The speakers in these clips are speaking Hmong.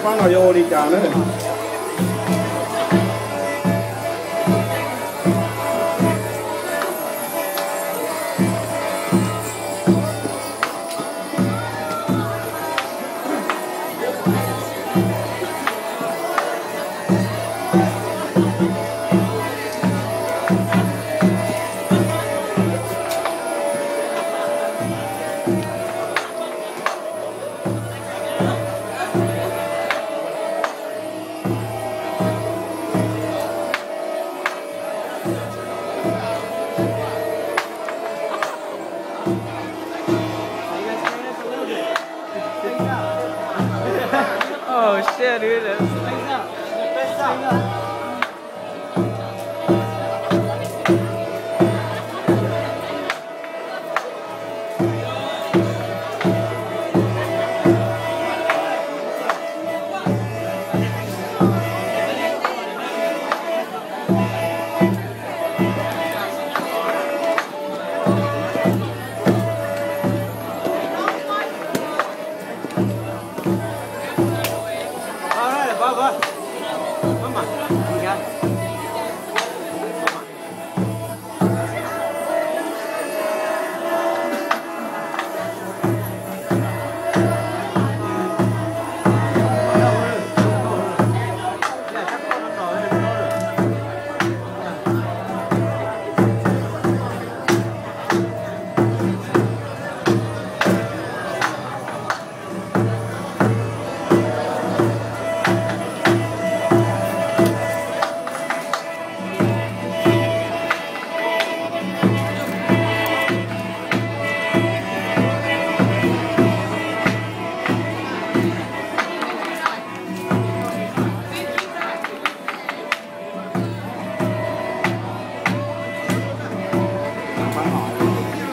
Pab no yuav ua li cas na? Oh shit, dude.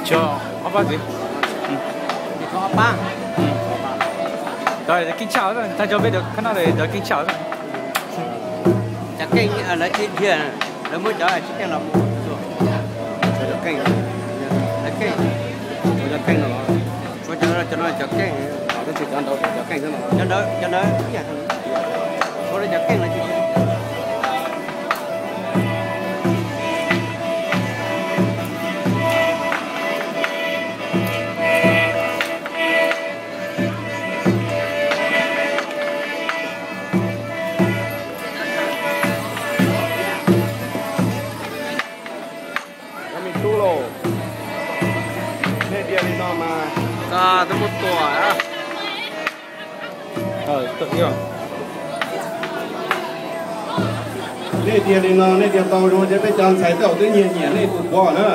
Tso ob pab txiv. Ob pab. Keej tshaj, tag nrho peb cov khab noj keej tshaj. Cov keej lawv tsis dhia, lawv muab cov tsis keej los mus. Cov keej, cov keej, cov no cov keej, cov ntawd cov keej, cov ntawd ib yam, ua cov keej los tsis Cov me tub lauj, nej dhia li no mas, twb muab tua. Nej dhia li no nej dhia tau zoo ces peb cov ntxhais tej zaum twb nyiag nyiam nej tus puav na.